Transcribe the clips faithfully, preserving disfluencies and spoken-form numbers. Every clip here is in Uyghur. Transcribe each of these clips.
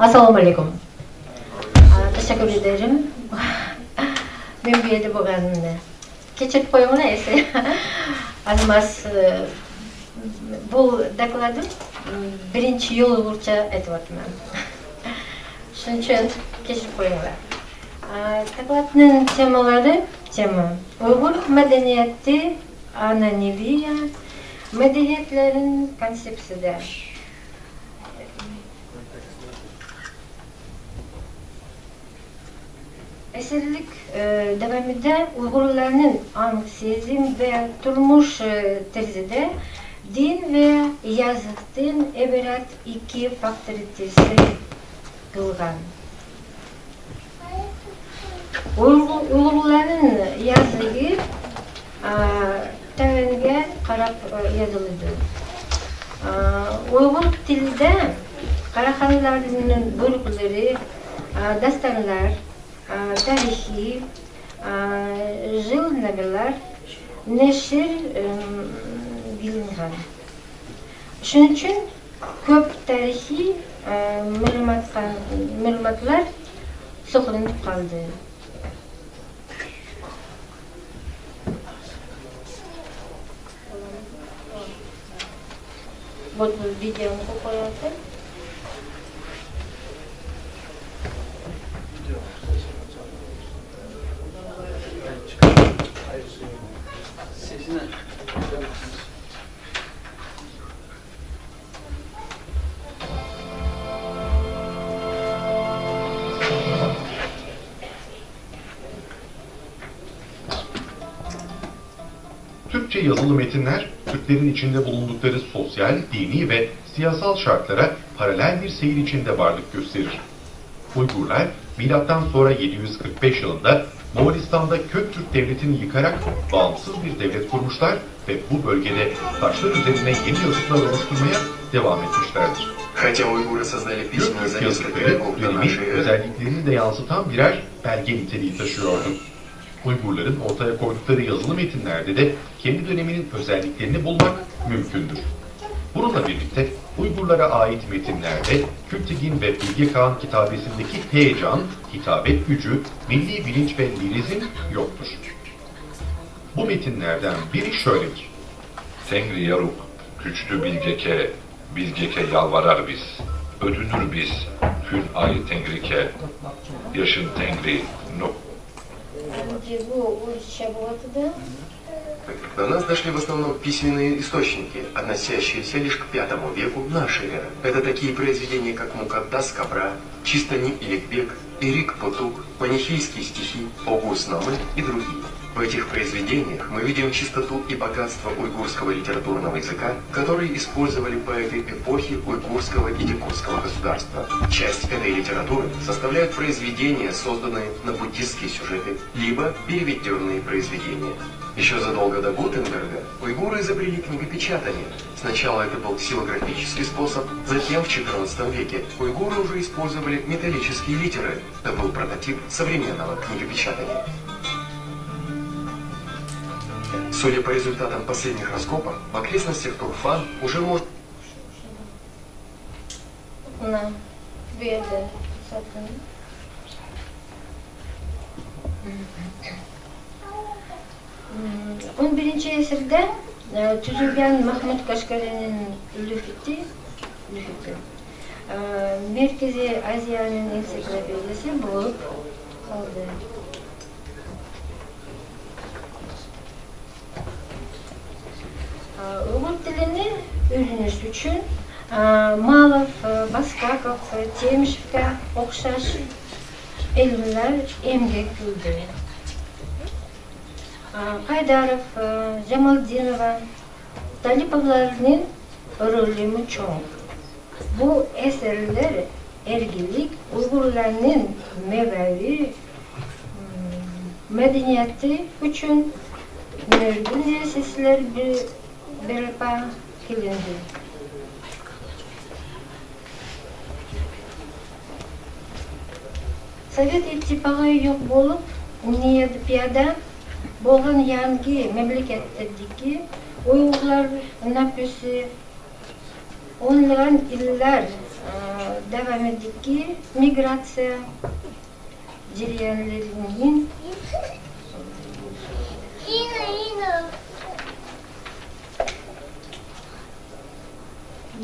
Assalamu alaikum. Aa, teşekkür ederim. Men bu yerda bo'lganimni kechirib qo'yinglar, esa. Almas, e, bu dokladım, m, birinchi yolg'urcha aytyapman. Shuning uchun kechirib qo'yinglar. Aa, dokladning temalari, tema Uyg'ur madaniyati, ananeviya, madaniyatlarning konsepsiyada. ئەسىرلىك، ئى، داۋامىدا ئۇيغۇرلارنىڭ ئاڭ، سېزىم ۋە تۇرمۇش، ئى، تەرزىدە دىن ۋە يازىقتىن ئىبارەت ئىككى فاكتور تەسىر قىلغان. ئۇيغۇر، ئۇيغۇرلارنىڭ يازىقى، ئا، تۆۋەنگە قاراپ، ئا، يېزىلىدۇ. ئا، ئۇيغۇر تىلىدا قاراخانىلارنىڭ بۇيرۇقلىرى، ئا، داستانلار، ئا، تارىخىي، ئا، ژۇرناللار نەشر، ئىم، قىلىنغان. شۇنىڭ ئۈچۈن كۆپ تارىخىي، ئا، مەلۇماتقا، مەلۇماتلار ساقلىنىپ قالدى. بۇ، بۇ ۋىدېئونى قويۇۋەتسەم. Türkçe yazılı metinler, Türklerin içinde bulundukları sosyal, dini ve siyasal şartlara paralel bir seyir içinde varlık gösterir. Uygurlar, milattan sonra yedi yüz kırk beş yılında Moğolistan'da Köktürk Devleti'ni yıkarak bağımsız bir devlet kurmuşlar ve bu bölgede taşlar üzerine yeni yazıtlar oluşturmaya devam etmişlerdir. Хотя уйгуры создали письменный Göktürk yazıtları dönemin özelliklerini de yansıtan birer belge niteliği taşıyordu. Uygurların ortaya koydukları yazılı metinlerde de kendi döneminin özelliklerini bulmak mümkündür. Bununla birlikte Uygurlara ait metinlerde Kültigin ve Bilge Kağan kitabesindeki heyecan, hitabet gücü, milli bilinç ve lirizm yoktur. Bu metinlerden biri şöyledir. Tengri Yaruk, Küçlü Bilgeke, Bilgeke yalvarar biz, ödünür biz, Hün Ay Tengrike, Yaşın Tengri, Nuk. До нас дошли в основном письменные источники, относящиеся лишь к пятому веку нашей эры. Это такие произведения, как Мукаддас Кабра, Чистани Иликбек, Ирик Потук, Манихейские стихи, Огуз Намы и другие. В этих произведениях мы видим чистоту и богатство уйгурского литературного языка, которые использовали поэты эпохи уйгурского и тюркского государства. Часть этой литературы составляют произведения, созданные на буддистские сюжеты, либо переведённые произведения. Ещё задолго до Гутенберга уйгуры изобрели книгопечатание. Сначала это был ксилографический способ, затем в четырнадцатом веке уйгуры уже использовали металлические литеры. Это был прототип современного книгопечатания. Судя по результатам последних раскопок, в окрестностях Турфан уже можно Мына, бу ерде сатылды. М, он birinchi asrda, e, tuzilgan Mahmud Qashqariyning lufiti, lufiti, e, Markaziy Aziyaning ensiklopediyasi bo'lib qoldi. ئۇيغۇر تىلىنى ئۆگىنىش ئۈچۈن، مالوف، باسكاكوف، تىمىشېۋكە ئوخشاش ئالىملار ئەمگەك قىلدى. قايداروف، جامالدىنوۋا، تالىپوۋلارنىڭ رولىمۇ چوڭ. بۇ ئەسەرلەر ئىلگىرىلىك ئۇيغۇرلارنىڭ مەنىۋى، مم، مەدەنىيىتى ئۈچۈن نۇرغۇن ئەسەسلەر بى-، بەرپا قىلىندى. سوۋېت ئىتتىپاقى يوق بولۇپ، نىيەدە پىيادە بولغان يانكى مەملىكەتلەردىكى ئۇيغۇرلار نوپۇسى ئونلىغان يىللار، ئە، داۋامىدىكى مىگراتسىيە جەريانلىرىنىڭ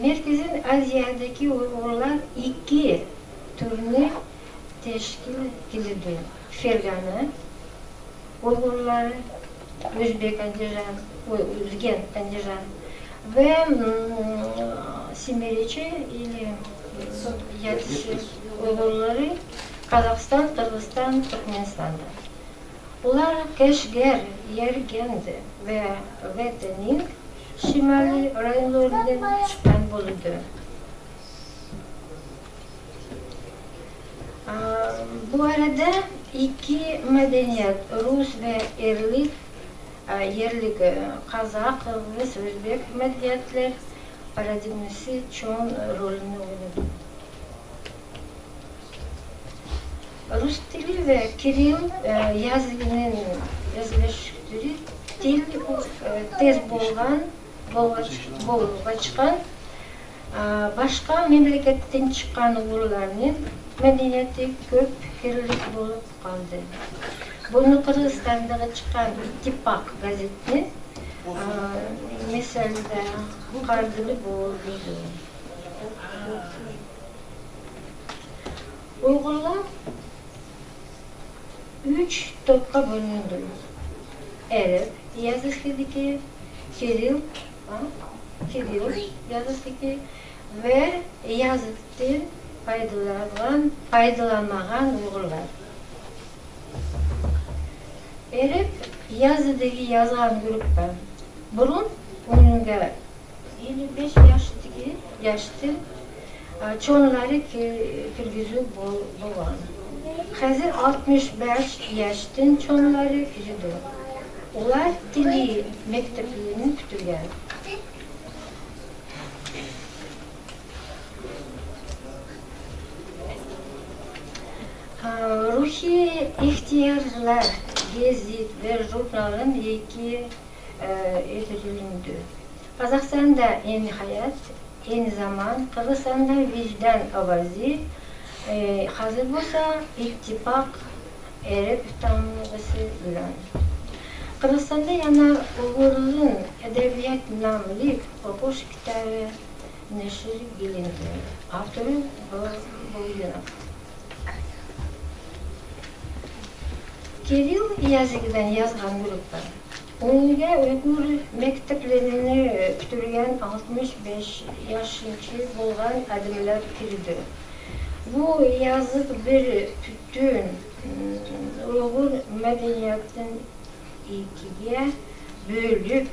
مەركىزىي ئازىيادىكى ئۇيغۇرلار ئىككى تۈرنى تەشكىل قىلىدۇ. فېرغانە ئۇيغۇرلار، ئۆزبېك ئەندىجان، ئۆ-، ئۆزگەن ئەندىجان ۋە، م، سېمېرىچى ئىلى ياتىشى ئۇيغۇرلىرى قازاقىستان، قىرغىزىستان، تۈركمەنىستاندا. ئۇلار كەشگەر، يەركەنت ۋە ۋەتەننىڭ شىمالىي رايونلىرىدىن چىققان بولىدۇ. ئا، بۇ ئارىدا ئىككى مەدەنىيەت، رۇس ۋە ئېرلىك، ئا، يەرلىك، ئا، قازاق، قىرغىز، ئۆزبېك مەدەنىيەتلەر پارادىگمىسى چوڭ رولنى ئوينىدى. رۇس تىلى ۋە كىرىل، ئە، يازغىنىنىڭ ئۆزلەشتۈرۈش تىل، ئە، تېز بولغان، بولغاچ-، بولغاچقا، ئە، باشقا مەملىكەتتىن چىققان ئۇيغۇرلارنىڭ مەدەنىيىتى كۆپ خىللىق بولۇپ قالدى. بۇنى قىرغىزىستاندىن چىققان ئىتتىپاق گازېتى، ئە، مىسالدا قارىغىلى بولىدۇ. ئۇيغۇرلار ئۈچ توپقا بۆلۈنىدۇ. ئەرەب يېزىقىدىكى، كىرىل، ھە؟ كىرىل يېزىقىدىكى ۋە يېزىقتىن پايدىلانغان، پايدىلانمىغان ئۇيغۇرلار. ئەرەب يېزىقىدىكى يازغان گۇرۇپپا بۇرۇن ئۇنىڭغا ئەللىك بەش ياشتىكى، ياشتىن، ئا، چوڭلارنى كىر-، كىرگۈزۈپ بول-، بولغان. ھازىر ئاتمىش بەش ياشتىن چوڭلارنى كىرىدۇ. ئۇلار تىلى مەكتەپلىرىنى پۈتتۈرگەن. ئا، روھىي ئىختىيارلار گېزىت ۋە ژۇرنالىم يەككە ئېتىلىدۇ. قازاقىستاندا يېڭى ھايات، يېڭى زامان، قىرغىزىستاندا ۋىجدان ئاۋازى، ئى، ھازىر بولسا ئىتتىپاق ئەرەب تامغىسى بىلەن. قىرغىزىستاندا يەنە ئۇيغۇرلىق ئەدەبىيات ناملىق ئوقۇش كىتابى نەشر قىلىندى. ئاپتورى بۇ، بۇ يىل. كىرىل يېزىقىدىن يازغان گۇرۇپپا. ئۇنىڭغا ئۇيغۇر مەكتەپلىرىنى پۈتتۈرگەن ئاتمىش بەش ياشىنچە بولغان ئادەملەر كىرىدۇ. بۇ يېزىق بىر پۈتۈن، ئۇيغۇر مەدەنىيەتنىڭ ئىككىگە بۆلۈپ،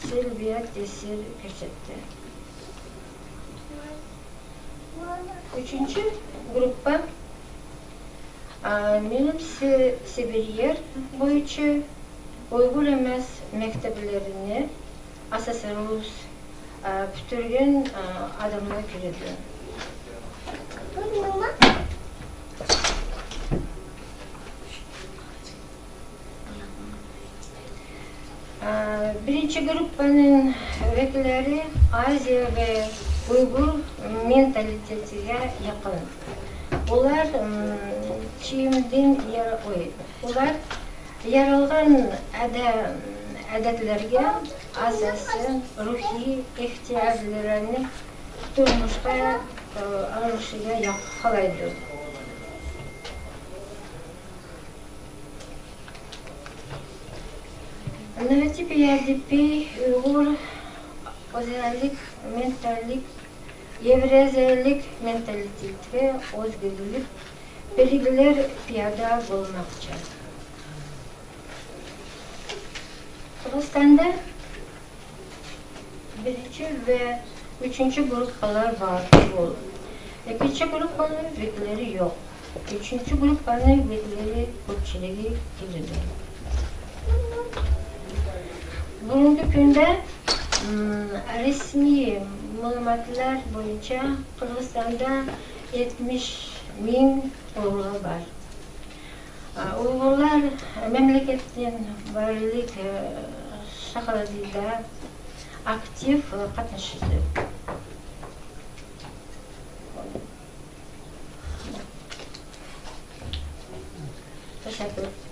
سەلبىي تەسىر كۆرسەتتى. ئۈچىنچى گۇرۇپپا، ئا، مېنىڭ سى-، سىبىر يەر بويىچە ئۇيغۇر ئەمەس مەكتەپلىرىنى ئاساسەن رۇس، ئا، پۈتتۈرگەن، ئا، ئادەملەر كىرىدۇ. ئا، بىرىنچى گۇرۇپپانىڭ ۋەكىللىرى ئازىيا ۋە ئۇيغۇر مېنتالىتېتىگە يېقىن. ئۇلار، ئىم، كىيىمدىن يارا-، ئوي، ئۇلار يارالغان ئادە-، ئادەتلەرگە ئاساسەن روھىي ئىختىيارلىرىنى تۇرمۇشقا، ئە، ئارىلىشىشىغا ياق-، قالايدۇ. نۆۋەتتە بۇ يەردە بىر ئۇيغۇر ئۆزەللىك مېنتاللىق، يېۋرازىيەلىك مېنتالىتېتكە ئۆزگىرىلىپ، بەلگىلەر پەيدا بولماقچى. قىرغىزىستاندا بىرىنچى ۋە ئۈچىنچى گۇرۇپپىلار بار. بۇ ئىككىنچى گۇرۇپپىنىڭ ۋەكىللىرى يوق. ئۈچىنچى گۇرۇپپىنىڭ ۋەكىللىرى كۆپچىلىككە كىرىدۇ. بۈگۈنكى كۈندە، ئىم، رەسمىي مەلۇماتلار بويىچە قىرغىزىستاندا يەتمىش مىڭ ئۇيغۇر بار. ئۇيغۇرلار مەملىكەتنىڭ بارلىق شەھەرلىرىدە ئاكتىپ قاتنىشىدۇ. شەكىل.